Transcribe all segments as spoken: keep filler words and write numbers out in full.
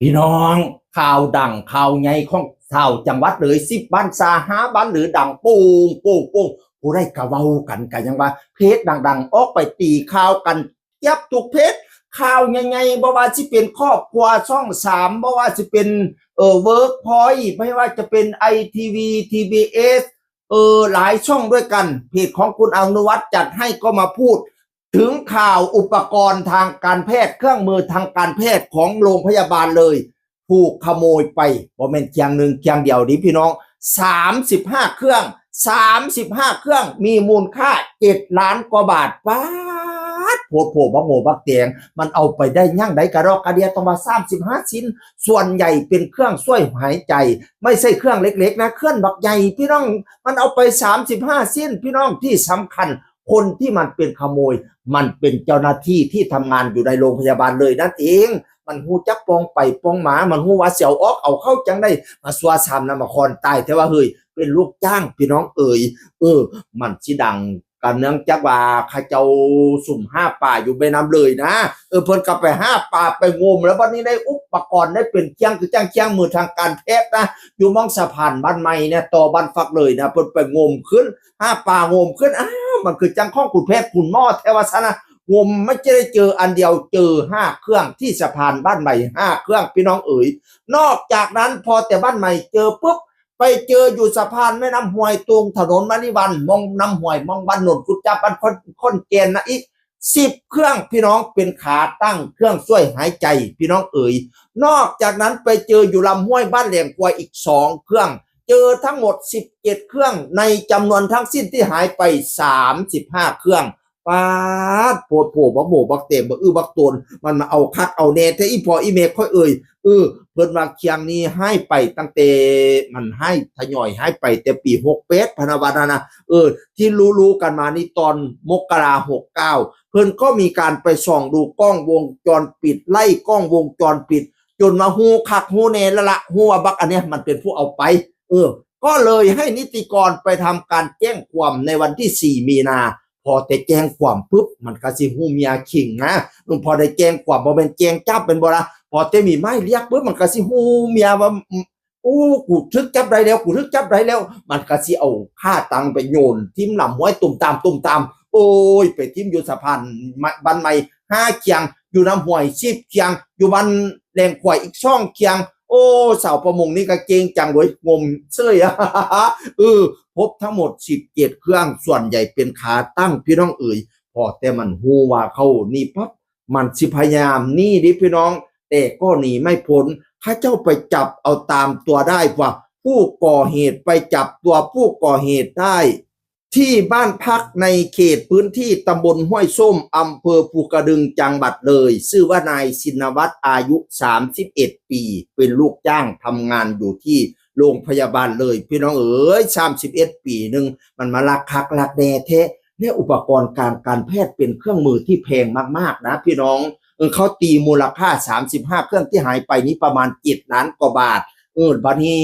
พี่น้อง ข่าวดังข่าวใหญ่ของชาวจังหวัดเลย สิบบ้านซาห้าบ้านเลย ดังโป่งโป่งโป่ง ผู้ใดก็เว้ากัน ก็ยังว่าเพจดังๆ ออกไปตีข่าวกันเกือบทุกเพจ ข่าวใหญ่ๆ บ่ว่าสิเป็นครอบครัวช่องสาม บ่ว่าสิเป็น เอ่อ เวิร์กพอยต์ ไม่ว่าจะเป็น ไอทีวี ทีบีเอส เออ หลายช่องด้วยกัน เพจของคุณอนุวัฒน์จัดให้ก็มาพูด ถึงข่าวอุปกรณ์ทางการแพทย์ เครื่องมือทางการแพทย์ของโรงพยาบาลเลย ถูกขโมยไป บ่แม่นเคียงหนึ่งเคียงเดียวดิพี่น้อง สามสิบห้าเครื่อง สามสิบห้าเครื่อง มีมูลค่าเจ็ดล้านกว่าบาท ป๊าด โพดโผบักโหบักแตง มันเอาไปได้หยังใดกะดอกกะเดีย ต้องว่าสามสิบห้าชิ้น ส่วนใหญ่เป็นเครื่องช่วยหายใจ ไม่ใช่เครื่องเล็กๆนะ เครื่องบักใหญ่พี่น้อง มันเอาไปสามสิบห้าชิ้นพี่น้อง ที่สำคัญ คนที่มันเป็นขโมย มันเป็นเจ้าหน้าที่ที่ทำงานอยู่ในโรงพยาบาลเลยนั่นเอง มันฮู้จักปองไปปองมา มันฮู้ว่าเสียวออกเอาเข้าจังได้ มาซัวสามนำมาคอนตายแท้ว่าเฮ้ย เป็นลูกจ้างพี่น้องเอ๋ย เออ มันสิดังกันเนื่องจากว่าเขาเจ้าซุ่มหาปลาอยู่แม่น้ำเลยนะ เออ เพิ่นก็ไปหาปลาไปงม แล้วบัดนี้ได้อุปกรณ์ได้เป็นเคียงคือจ้างเคียงมือทางการแพทย์นะ อยู่หม่องสะพานบ้านใหม่เนี่ย ต่อบ้านฟักเลยนะ เพิ่นไปงมขึ้น หาปลางมขึ้น อ้าว มันคือจังของคุณแพทย์คุณหมอแท้ว่าซั่นนะ งมไม่ใช่ได้เจออันเดียว เจอห้าเครื่องที่สะพานบ้านใหม่ ห้าเครื่องพี่น้องเอ๋ย นอกจากนั้นพอแต่บ้านใหม่เจอปุ๊บ ไปเจออยู่สะพานแม่น้ำห้วยตรงถนนมะลิวัน หม่องน้ำห้วย หม่องบ้านโนนกุดจับ บ้านคนคนแก่นนะอีก สิบเครื่องพี่น้อง เป็นขาตั้งเครื่องช่วยหายใจพี่น้องเอ๋ย นอกจากนั้นไปเจออยู่ลำห้วยบ้านแหลมควายอีกสองเครื่อง เจอทั้งหมดสิบเจ็ดเครื่อง ในจำนวนทั้งสิ้นที่หายไปสามสิบห้าเครื่อง ป๊าด โพดโผบักโหบักแตงบักอื้อบักโตน มันมาเอาคักเอาแน่แท้ อีพ่ออีแม่ค่อยเอ่ย เออ เพิ่นว่าเคียงนี้หายไปตั้งแต่ มันหายทยอยหายไปแต่ปีหกแปด พะนะว่านะ เออ ที่รู้ๆกันมานี่ตอนมกราหกเก้า เพิ่นก็มีการไปส่องดูกล้องวงจรปิด ไล่กล้องวงจรปิด จนว่าฮู้คักฮู้แน่แล้วละ ฮู้ว่าบักอันเนี้ยมันเป็นผู้เอาไป เออ ก็เลยให้นิติกรไปทำการแจ้งความในวันที่สี่มีนา พอแต่แจ้งความปุ๊บ มันก็สิฮู้เมียคิงนะ พอได้แจ้งความ บ่แม่นแจ้งจับเป็นบ่ละ พอแต่มีหมายเรียกปุ๊บ มันก็สิฮู้เมียว่า โอ้ กูถูกจับได้แล้ว กูถูกจับได้แล้ว มันก็สิเอาขาตั้งไปโยนทิ่มลำห้วยตุ่มตามตุ่มตาม โอ้ย ไปทิ่มอยู่สะพานบ้านใหม่ห้าเคียง อยู่น้ำห้วยสิบเคียง อยู่บ้านแหลมควายอีกสองเคียง โอ้ สาวประมงนี่ก็เก่งจังเว้ย งมเฉยอะ เออ พบทั้งหมดสิบเจ็ดเครื่อง ส่วนใหญ่เป็นขาตั้งพี่น้องเอ๋ย พอแต่มันฮู้ว่าเขานี่ปั๊บ มันสิพยายามหนีเด้พี่น้อง แต่ก็หนีไม่พ้น เขาเจ้าไปจับเอาตามตัวได้ว่า ผู้ก่อเหตุ ไปจับตัวผู้ก่อเหตุได้ ที่บ้านพักในเขตพื้นที่ตำบลห้วยส้ม อำเภอภูกระดึง จังหวัดเลย ชื่อว่านายชินวัตร อายุสามสิบเอ็ดปี เป็นลูกจ้างทำงานอยู่ที่โรงพยาบาลเลย พี่น้องเอ๋ย สามสิบเอ็ดปีหนึ่ง มันมาลักคักลักแน่แท้ และอุปกรณ์การการแพทย์เป็นเครื่องมือที่แพงมากๆนะพี่น้อง เออ เขาตีมูลค่าสามสิบห้าเครื่องที่หายไปนี้ประมาณเจ็ดล้านกว่าบาท เออ บัดนี้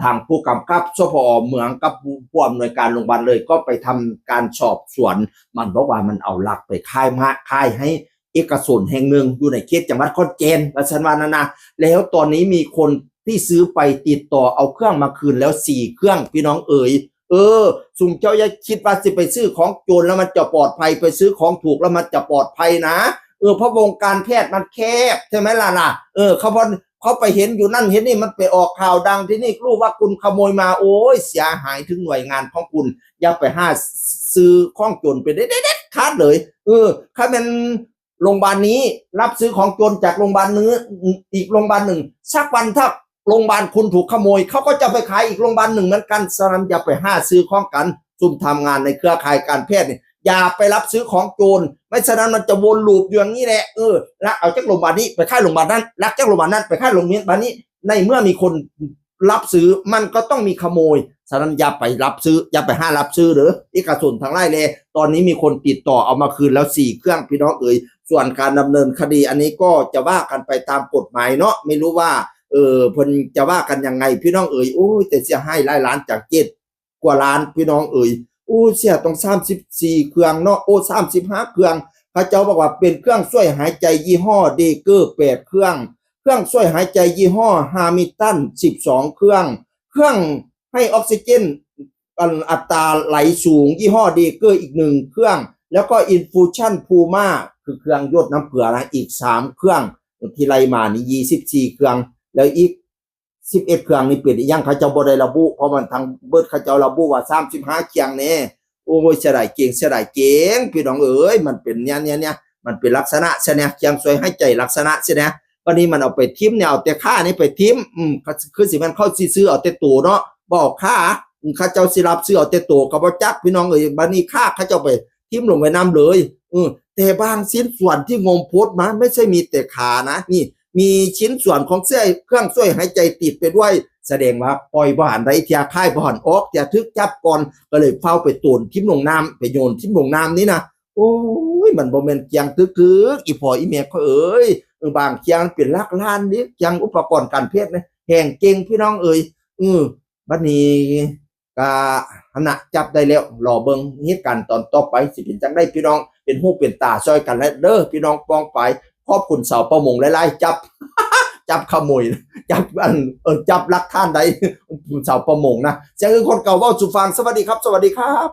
ทางผู้กำกับ สภ.เมือง กับผู้อำนวยการโรงพยาบาลเลยก็ไปทำการสอบสวน มันบอกว่ามันเอาลักไปขายมา ขายให้เอกชนแห่งหนึ่งอยู่ในเขตจังหวัดขอนแก่น ว่าซั่นว่านั่นนะ แล้วตอนนี้มีคนที่ซื้อไปติดต่อเอาเครื่องมาคืนแล้วสี่เครื่อง พี่น้องเอ๋ย เออ ซุมเจ้าอย่าคิดว่าสิไปซื้อของโจรแล้วมันจะปลอดภัย ไปซื้อของถูกแล้วมันจะปลอดภัยนะ เออ เพราะวงการแพทย์มันแคบ ใช่ไหมล่ะล่ะ เออ เขาพอ เขาไปเห็นอยู่นั่นเห็นนี่ มันไปออกข่าวดังที่นี่ รู้ว่าคุณขโมยมา โอ้ย เสียหายถึงหน่วยงานของคุณ อย่าไปหาซื้อของโจรไปได้เด็ดขาดเลย เออ ถ้าเป็นโรงพยาบาลนี้รับซื้อของโจรจากโรงพยาบาลนึง อีกโรงพยาบาลหนึ่ง สักวันถ้าโรงพยาบาลคุณถูกขโมย เขาก็จะไปขายอีกโรงพยาบาลหนึ่งเหมือนกัน ฉะนั้นอย่าไปหาซื้อของกัน ซุมทำงานในเครือข่ายการแพทย์เนี่ย อย่าไปรับซื้อของโจร ไม่ฉะนั้นมันจะวนลูปอยู่อย่างนี้แหละ เออ ลักเอาจากโรงพยาบาลนี้ไปขายโรงพยาบาลนั้น ลักจากโรงพยาบาลนั้นไปขายโรงพยาบาลนี้ ในเมื่อมีคนรับซื้อ มันก็ต้องมีขโมย ฉะนั้นอย่าไปรับซื้อ อย่าไปหารับซื้อเด้อ เอกชนทั้งหลายแล ตอนนี้มีคนติดต่อเอามาคืนแล้วสี่เครื่อง พี่น้องเอ๋ย ส่วนการดำเนินคดีอันนี้ก็จะว่ากันไปตามกฎหมายเนาะ ไม่รู้ว่า เออ เพิ่นจะว่ากันยังไง พี่น้องเอ๋ย โอ้ย แต่เสียหายหลายล้าน จากเจ็ดกว่าล้าน พี่น้องเอ๋ย โอ้ เสียต้องสามสิบสี่เครื่องเนาะ โอ้ สามสิบห้าเครื่อง เขาเจ้าบอกว่าเป็นเครื่องช่วยหายใจยี่ห้อเดเกอร์แปดเครื่อง เค รื่องช่วยหายใจยี่ห้อ Hamilton สิบสอง เครื่อง เครื่องให้ออกซิเจนอันอัตราไหลสูงยี่ห้อ Dega อีกหนึ่งเครื่อง แล้วก็ Infusion Puma คือเครื่องหยดน้ำเกลือนะ อีกสามเครื่อง ที่ไล่มานี่ยี่สิบสี่เครื่อง แล้วอีกสิบเอ็ดเครื่องนี่เป็นอีหยังเขาเจ้าบ่ได้ระบุ เพราะมันทั้งเบิดเขาเจ้าระบุว่าสามสิบห้าเครื่องแน่ โอ้ย เสียดายเก่ง เสียดายเก่ง พี่น้องเอ๋ย มันเป็นเนี่ยเนี่ยเนี่ยมันเป็นลักษณะเสียเนี่ย เครื่องช่วยหายใจลักษณะเสียเนี่ย วันนี้มันเอาไปทิ่มเนี่ย เอาแต่ขานี่ไปทิ่ม อืม คือสิแม่นเขาสิซื้อเอาแต่ตัวเนาะ บ่เอาขา อืม เขาเจ้าสิรับซื้อเอาแต่ตัวก็บ่จัก พี่น้องเอ๋ย บัดนี้ขาเขาเจ้าไปทิ่มลงไว้น้ำเลย เออ แต่บางชิ้นส่วนที่งมโพสต์มา ไม่ใช่มีแต่ขานะ นี่ มีชิ้นส่วนของเสื้อ เครื่องช่วยหายใจติดไปด้วย แสดงว่าปล่อยบ่หันได้เทีย ขายบ่หันออกเทีย ถึกจับก่อน ก็เลยเฝ้าไปโตนทิ่มลงน้ำ ไปโยนทิ่มลงน้ำนี่นะ โอ้ย มันบ่แม่นเกียงตึกๆ อีพ่ออีแม่เขาเอ๋ย เออ บางเกียงเป็นหลักล้านนี่ เกียงอุปกรณ์การแพทย์นะ แห่งเก่ง พี่น้องเอ๋ย เออ บัดนี้ก็หั้นนะ จับได้แล้ว รอเบิ่งเหตุการณ์ตอนต่อไปสิเป็นจั่งใด พี่น้อง เป็นหูเป็นตาซ่อยกันแล้วเด้อ พี่น้องป้องไป ขอบคุณชาวประมงหลายๆ จับ จับขโมย จับอัน เออ จับลักฐานได้ ชาวประมงนะ เสียงคนเก่าเว้าสู่ฟัง สวัสดีครับ สวัสดีครับ